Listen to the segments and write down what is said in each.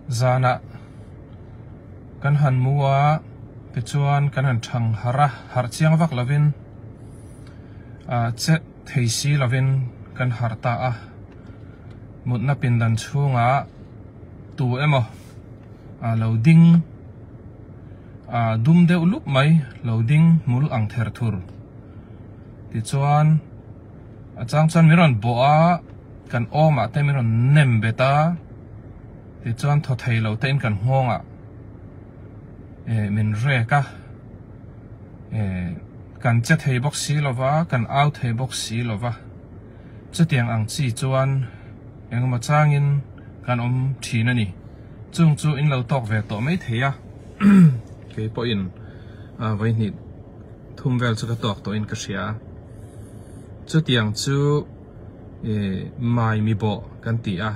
Zanah kan han mu a, tichuan kan han thang harh a, harh chiang vak lovin ah che thei si lovin kan harh ta a. Mutna pindan chhungah tu emaw ah lo ding ah dum deuh lup mai lo ding hmul ang ther thur. Tichuan a chang chuan min rawn bawh a, kan awmah te min rawn nem bet a, tichuan thaw thei lo te in kan nghawngah eh min rek a, eh kan che thei bawk si lo va, kan au thei bawk si lo va, chutiang ang chi chuan engemaw changin kan awm thin a ni. Chung chu in lo tawk ve tawh mai thei a, keipawhin vawihnih. Thum vel chu ka tawk tawhin ka hria. Chutiang chu ih mai mi bawh kan ti a.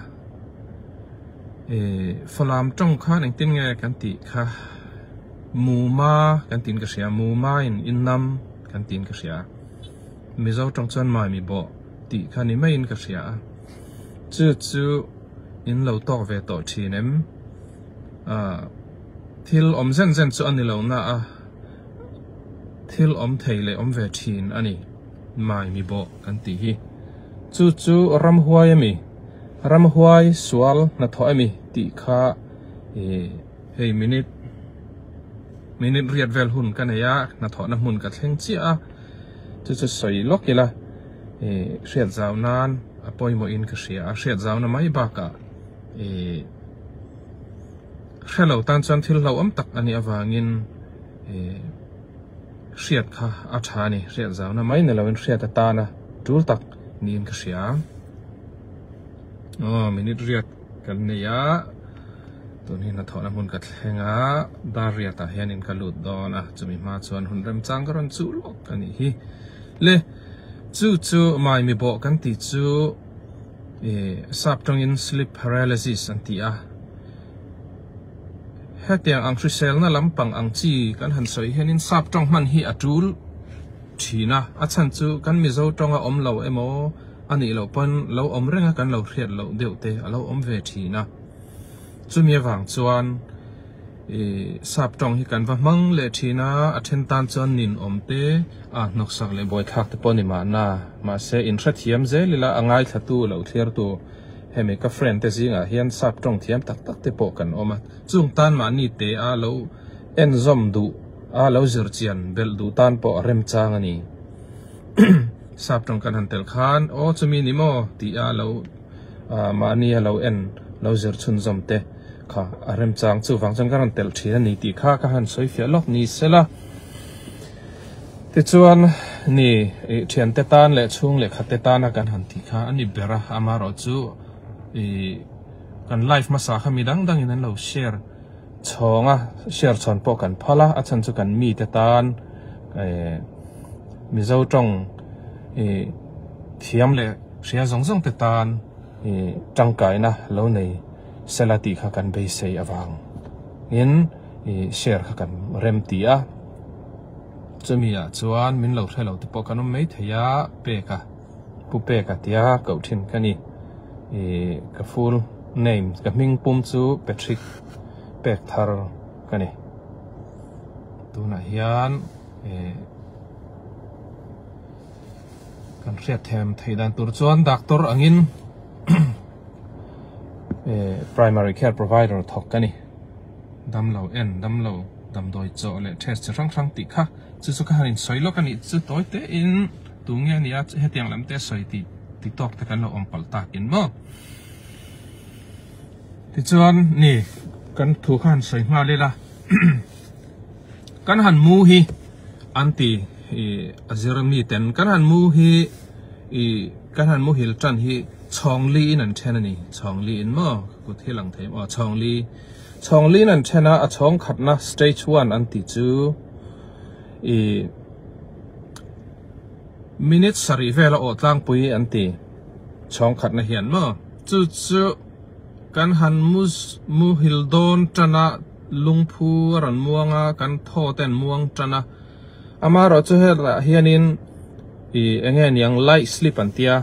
Ih Falam tawng khan engtin nge kan tih kha Muma kan tiin ka hria. Muma in innam kan tiin ka hria. Mizo tawng chuan mai mi bawh tih kha ni maiin ka hria a. Chu chu in lo tawk ve tawh thin em? Ah thil awm zen zen chu a ni lo na a. Thil awm thei leh awm ve thin a ni, mai mi bawh kan tih hi. Chu chu ramhuai a mi, ramhuai sual hnathawh a mi tih kha ih hei minute minute riat vel hun ka nei a, hnathawhna hmun ka thleng chiah a, chu chu sawi lawk ila ih hriat zau nan a pawimawh in ka hria a, hriat zauna mai bakah ih. Hre lo tan chuan thil hlauhawm tak a nih avangin hriat kha a tha a ni. Hriat zauna mai ni loin hriat atana tul tak niin ka hria. Aw minute riat kan nei a, tun hi hnathawhna hmun ka thleng a, dar riatah hianin ka lut dawn a, chumi hma chuan hun remchang ka rawn chuh lawk a nih hi. Le chu chu maimi bawh kan tih chu. Ih sap tawngin sleep paralysis an ti a, hetiang ang hriselna lampang ang chi kan han sawi hianin sap tawng hman hi a tul thin a, a chhan chu kan Mizo tawnga awm lo emaw a nih loh pawn lo awm reng a kan lo hriat loh deuh te a lo awm ve thin a, chumi avang chuan. I sap tawng hi kan va hmang leh thin a, a then tan chuan nin awm te, a hnawksak leh buaithlak te pawh a ni mahna. Mahse, in hrethiam zel ila a ngaithlatu lo thliartu hemi ka friend te zingah hian sap tawng thiam tak tak te pawh kan awm a. Chung tan mahni te a lo enzawm duh a lo zir chian belh duh tan pawh a remchang a ni. Sap tawng kan han tel khan, Aw chumi ni maw? tih a lo. Mahni a lo en lo zir chhunzawm te kha a remchang chuvang chuan ka rawn telh thin a ni tih kha ka han sawi fiah lawk ni sela. Tichuan ni ih thiante tan leh chhung leh khat te tana kan han tih kha a ni ber a, amaherawhchu ih kan live hmasa kha mi dang dangin an lo share chhawng a, share chhawn pawh kan phal a, a chhan chu kan mite tan eh Mizo tawng ih thiam leh Hria zawng zawng te tan i tangkaina lo nei sela tih kha kan beisei avang in i share kha kan rem ti a, chumi ah chuan min lo hre lo te pawh kan awm mai thei a, peka pu peka tia koh thin ka ni, i ka full name ka hming pum chu Patrick pek thar ka ni, tunah hian i. Kan hriat them theih dan tur chuan doctor angin primary care provider thawk ka ni. Damlo en, damlo damdawi chawh leh test chi hrang hrang tih kha chu chu ka han insawi lawk a nih chu tawi te in tu nge a nia hetiang lam te sawi tih ti tawk te kan lo awm palh takin maw. Tichuan ni kan thu kha han sawi nghal ila kan han mu hi an ti ih a zir mi ten kan han mu hi ih kan han muhil tan hi chhawng li in an then a ni chhawng li in maw kut hi lang thei maw chhawng li chhawng li in an then a a chhawng khatna stage one an tih chu ih minute sarih vel a awh tlangpui an ti chhawng khatna hian maw chu chu kan han mu muhil dawn tan a. Lungphu a rawn muang a, kan thaw te an muang tan a. Amaherawhchu helaiah hianin ih eng nge niang light sleep an tia,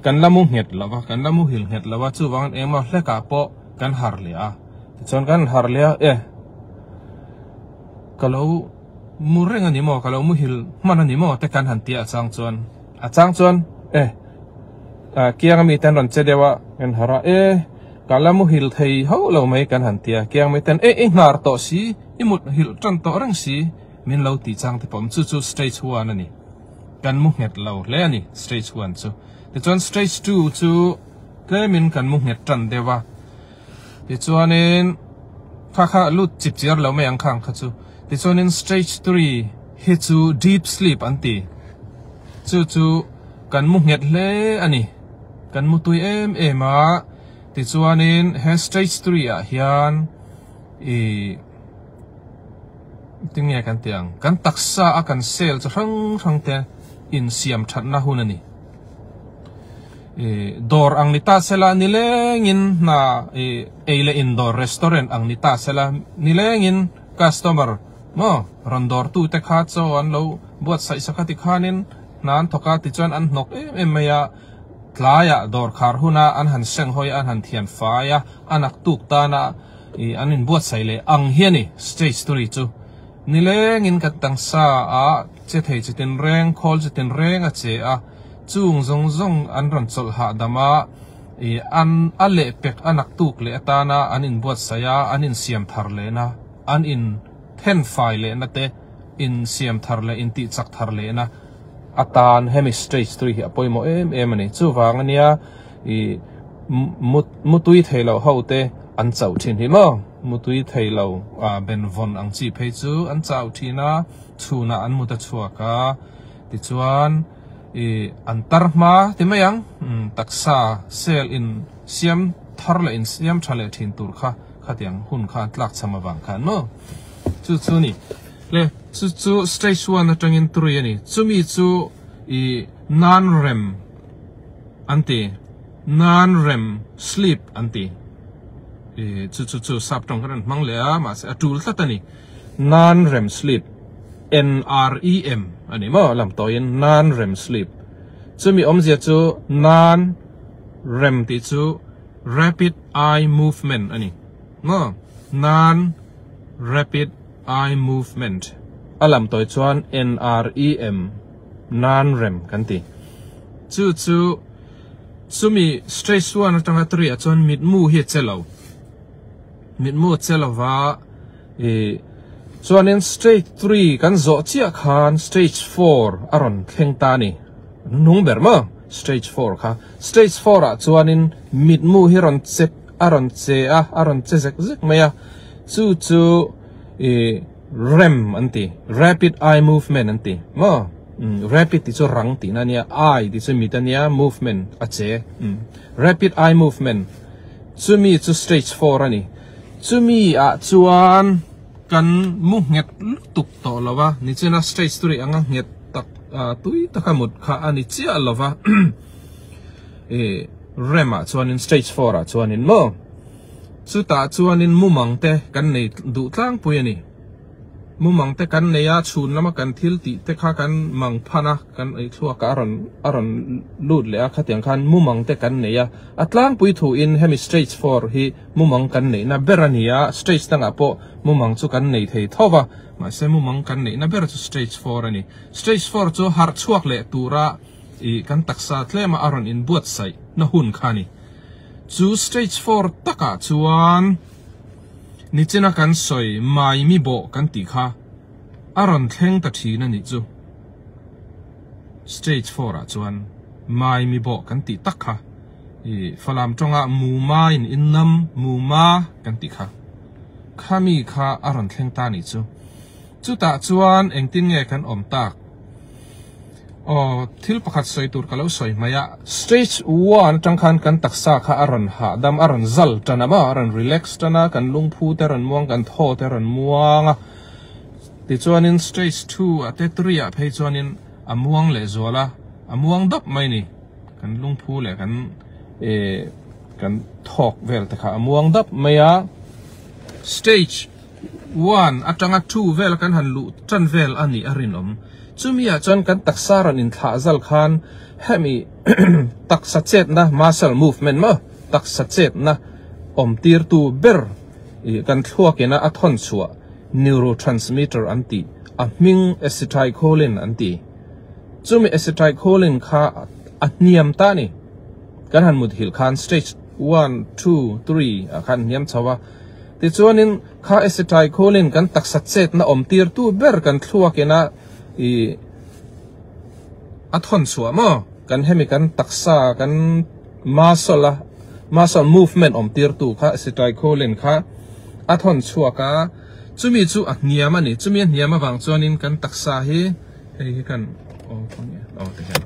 kan la mu nghet lo va, kan la muhil nghet lo va, chuvangin engemaw hlekah pawh kan harh leh a. Tichuan kan harh leh a, e ka lo mu reng a ni maw, ka lo muhil hman a ni maw te kan han ti a a chang chuan a chang chuan e kiang ami te an rawn che deuh a kan harh a, e ka la muhil thei hauh lo mai kan han ti a, kiang mi ten e i hnar tawh si i mut hilh tan tawh reng si min lo tih chang te pawh awm chu chu stage one a ni kan mu nghet lo hle a ni stage one chu tichuan stage two chu tlemin kan mu nghet tan deuh a. Tichuanin kha kha lut chip chiar lo mai ang khang kha chu. Tichuanin stage 3 hi chu deep sleep an ti. Chu chu kan mu nghet hle a ni. Kan mu tui em em a. Tichuanin he stage 3 ah hian i tinge kan ti ang. Kan taksa a kan cell chi hrang hrang te insiam thatna hun a ni. Dawr ang ni ta sela nilengin hna ei leh in dawr restaurant ang ni ta sela nilengin customer maw rawn dawr tu te kha chaw an lo buatsaih sak a tikhanin hna an thawk a tichuan an hnawk em em mai a tlaiah dawr khar huna an han seng hawi a an han thian fai a a naktuk tana ih an inbuatsaih leh ang hi a ni stage three chu nilengin kan tangsa a che thei chi tinreng khawl chi tinreng a che a. Chung zawng zawng an rawn chawlh hahdam a, ih an a lehpek a naktuk leh atana an inbuatsaih a, an insiam thar lehna, an in thenfai lehna te, insiam thar leh intihchak thar lehna atan hemi stage tui hi a pawimawh em em a ni. Chuvang ania ih mut mutui thei loh ho te an chauh thin hi maw? Mutui thei lo ah benvawn ang chi phei chu an chauh thin a, chhunah an mut a chhuak a, tichuan. Ih an tar hma ti mai ang taksa cell in siam thar leh in siam tha leh thin tur kha khatiang hun kha an tlak cham avang khan maw chu chu ni le chu chu stage one atangin three a ni chumi chu ih nan rem an ti nan rem sleep an ti ih chu chu chu sap tawng khan an hmang leh a mahse a tul tlat a ni nan rem sleep. NREM a ni maw lam tawiin non-REM sleep. Chumi awmzia chu non-REM tih chu rapid eye movement a ni maw non-rapid eye movement a lam tawi chuan NREM non-REM kan ti. Chu chu chumi stage one atanga three ah chuan mitmu hi a che lo. Mitmu a che lova. Ih chuanin stage 3 kan zawh chiah khan stage 4 a rawn thleng ta a ni. Hnung ber maw stage 4 kha. Stage 4 ah chuanin mitmu hi rawn che a rawn che a, a rawn che zek zek mai a. Chu chu ih rem an ti, rapid eye movement an ti maw. Rapid tih chu rang tihna a nia, eye tih chu mit a nia, movement a che. Rapid eye movement chumi chu stage 4 a ni. Chumi ah chuan kan mu nghet lutuk tawh lo a, nichina stage turi anga nghet tak tui taka mut kha a ni chiah lo va ih rem ah chuanin stage 4 ah chuanin maw chutah chuanin mumang te kan nei duh tlangpui a ni. Mumang te kan nei a, chhun lama kan thil tih te kha kan mang phan a, kan ei thluak a rawn a rawn lut leh a, khatiang khan mumang te kan nei a, a tlangpui thuin hemi stage 4 hi mumang kan neihna ber a ni a, stage dangah pawh mumang chu kan nei thei tho va, mahse mumang kan neihna ber chu stage 4 a ni. Stage 4 chu harh chhuak leh tura ih kan taksa tlema a rawn inbuatsaih na hun kha a ni. Chu stage 4 takah chuan. Nichina kan sawi Maimi bawh kan tih kha a rawn thleng ta thin a nih chu. Stage 4 ah chuan Maimi bawh kan tih tak kha i Falam tawngah Muma in innam Muma kan tih kha khami kha a rawn thleng ta a nih chu. Chutah chuan engtin nge kan awm tak? Aw, thil pakhat sawi tur ka lo sawi mai a. Stage 1 atang khan kan taksa kha a rawn hahdam, a rawn zal tan a maw, a rawn relax tan a, kan lungphu te a rawn muang, kan thaw te a rawn muang a. Tichuanin stage 2 ah te 3 ah phei chuanin a muang leh zual a, a muang dap mai ni. Kan lungphu leh kan eh kan thawk vel te kha a muang dap mai a. Stage 1 atanga 2 vel kan han luh tan vel a nih a rinawm. Chumi ah chuan kan taksa rawn inthlah zal khan hemi taksa chetna muscle movement maw taksa chetna awm tirtu ber I kan thluak ina a thawn chhuah neurotransmitter an tih a hming acetylcholine an ti. Chumi acetylcholine kha a hniam ta a ni. Kan han muthilh khan stage one, two, three ah khan hniam chho a. Tichuanin kha acetylcholine kan taksa chetna awm tirtu ber kan thluak ina i a thawn chhuah maw? Kan hemi kan taksa kan muscle a muscle movement awm tirtu kha acetylcholine kha a thawn chhuak a, chumi chu a hniam a ni. Chumi a hniam avang chuanin kan taksa hi hei hi kan aw khawnge aw ti hian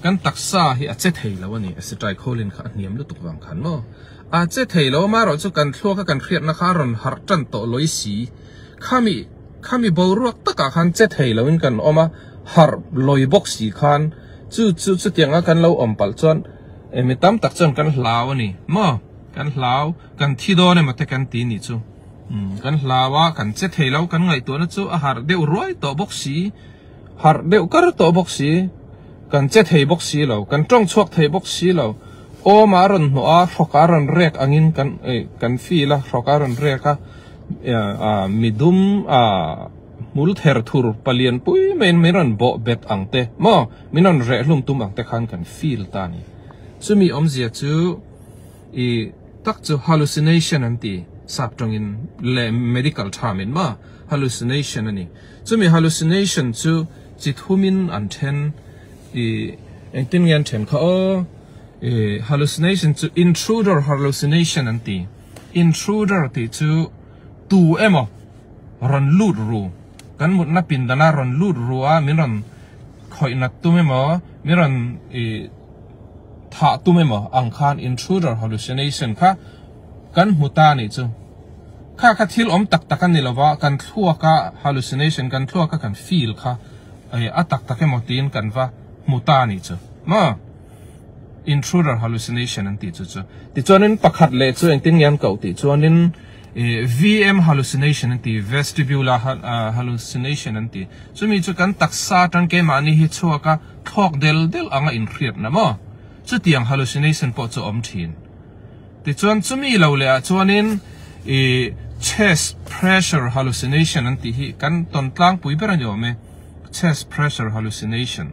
kan taksa hi a che thei lo a ni acetylcholine kha a hniam lutuk vang khan maw a che thei lo amaherawh chu kan thluak a kan hriatna kha a rawn harh tan tawh lawi si khami Khami boruak takah khan che thei loin kan awm a, harh lawi bawk si khan chu chu chutianga kan lo awm palh chuan mi tam tak chuan kan hlau a ni maw? Kan hlau, kan thi dawn emaw te kan ti nih chu. Umm kan hlau a, kan che thei lo, kan ngaihtuahna chu a harh deuh ruai tawh bawk si, harh deuh kar tawh bawk si, kan che thei bawk si lo, kan tawng chhuak thei bawk si lo, awmah a rawn hnawh a, hrawkah a rawn rek angin kan kan feel a, hrawkah a rawn rek a. Midum hmul ther thur palian pui maiin min rawn bawh bet ang te maw min rawn reh hlum tum ang te khan kan feel ta a ni. Chumi awmzia chu i tak chu hallucination an ti sap tawngin leh medical term in maw hallucination a ni. Chumi hallucination chu chi thumin an then i engtin nge an then kha aw i hallucination chu intruder hallucination an ti. Intruder tih chu tu emaw rawn lut ru, kan mutna pindana rawn lut ru a, min rawn khawih nat tum emaw, min rawn ih thah tum emaw ang khan intruder hallucination kha kan hmu ta a nih chu. Kha kha thil awm tak tak a ni lova, kan thluaka hallucination, kan thluaka kan feel kha a tak tak emaw tiin kan va hmu ta a nih chu maw. Intruder hallucination an tih chu chu. Tichuanin pakhat leh chu engtin nge an koh tih chuanin VM hallucination an ti, vestibular hallucination an ti. Chumi chu kan taksa atang keimahni hi chhuak a thlawk del del anga inhriatna maw? Chutiang hallucination pawh chu a awm thin. Tichuan chumi lo leh ah chuanin chest pressure hallucination an tih hi kan tawn tlangpui ber a ni awm e, chest pressure hallucination.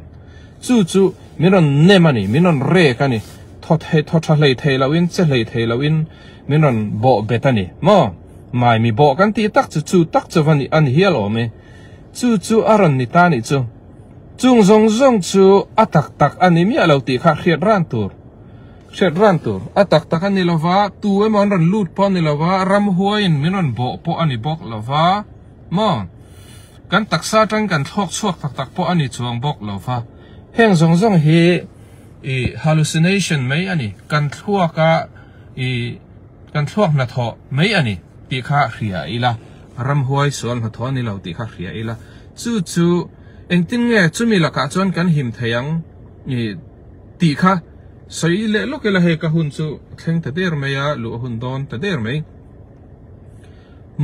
Chu chu min rawn nem a ni, min rawn rek a ni, thaw thei thaw tha hlei thei loin, che hlei thei loin min rawn bawh bet a ni maw? Mai mi bawh kan tih tak chu chu tak chu va ni a ni hial awm e. Chu chu a rawn ni ta nih chu. Chung zawng zawng chu a tak tak a ni miah lo tih kha hriat ran tur. Hriat ran tur. A tak tak a ni lova, tu emaw an rawn lut pawh a ni lova, ramhuaiin min rawn bawh pawh a ni bawk lova maw? Kan taksa atang kan thlawk chhuak tak tak pawh a ni chuang bawk lo va, heng zawng zawng hi i hallucination mai a ni, kan thluak a i kan thluak hnathawh mai a ni tih kha hria ila, ramhuai sual hnathawh a ni lo tih kha hria ila, chu chu engtin nge chumi lakah chuan kan him thei ang i tih kha sawi leh lawk ila hei ka hun chu thleng ta der mai a, luh a hun dawn ta der mai.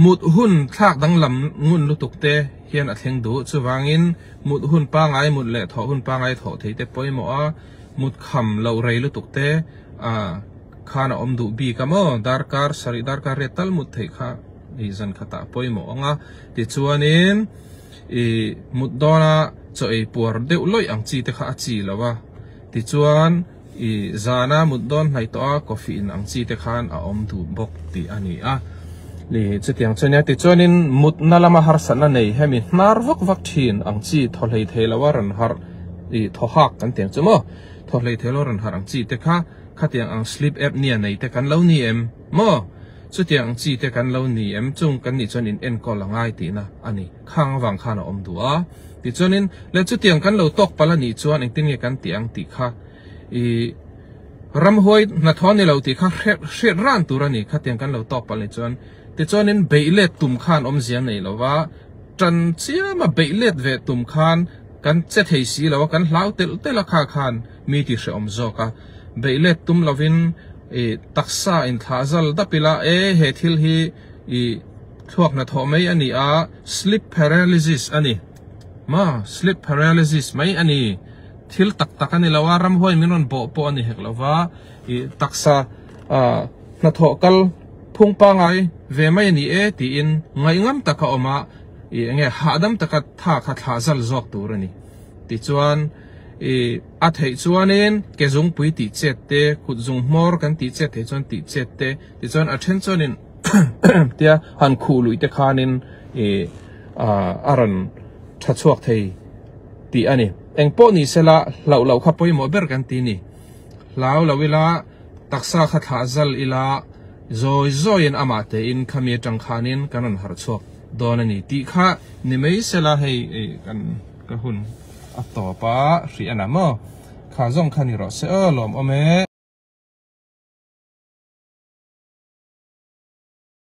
Mut hun thlak danglam ngun lutuk te hian a thleng duh. Chuvangin mut hun pangai mut leh thawh hun pangai thawh thei te pawimawh a, mut kham loh rei lutuk te a khan a awm duh bik a maw? Darkar sarih darkar riat tal mut theih kha i zan khatah pawimawh ang a. Tichuanin i mut dawna chaw ei puar deuh lawih ang chi te kha a chi lo a. Tichuan. I zana mut dawn hnaih tawh a coffee in ang chi te khan a awm duh bawk tih a ni a. Ni chutiang chu ania tichuanin mutna lama harsatna nei hemi hnar vak vak thin ang chi thaw hlei thei lo a rawn harh i thaw hak kan tiang chu maw thaw hlei thei lo a rawn harh ang chi te kha khatiang ang sleep apnea nei te kan lo ni em maw chutiang ang chi te kan lo ni em chung kan nih chuan in enkawl a ngai tihna a ni khang avang khan a awm duh a. Tichuanin le chutiang kan lo tawk palh a nih chuan engtin nge kan tih ang tih kha i ramhuai hnathawh a ni lo tih kha hriat ran tur a ni khatiang kan lo tawk palh ni chuan. Tichuanin beih let tum khan awmzia nei lo va, tan chiama beih let ve tum khan kan che thei si lo a, kan hlau telh telh a kha khan mi ti hrehawm zawk a. Beih let tum lovin i taksa inthlah zal dap ila e he thil hi i thluak hnathawh mai a ni a, sleep paralysis a ni. Maw sleep paralysis mai a ni. Thil tak tak a ni lo a, ramhuai min rawn bawh pawh a ni hek lo va, ih taksa ah hnathawh kal Kalphung pangai ve mai a ni e tiin ngaihngam taka awm a, ih enge hahdam taka tha kha thlah zal zawk tur a ni. Tichuan ih a theih chuanin ke zungpui tih chet te, kut zung hmawr kan tih chet theih chuan tih chet te, tichuan a then chuanin tia han khuh luih te khanin ih a rawn tha chhuak thei tih a ni. Engpawh ni sela hlauh loh kha pawimawh ber kan ti a ni. Hlau lo ila. Taksa kha thlah zal ila zawi zawiin amah tein khami atang khanin kan rawn harh chhuak dawn a ni tih kha ni mai sela hei kan ka hun a tawp a hrih a na maw kha zawng kha ni rawh se aw lawm awm e.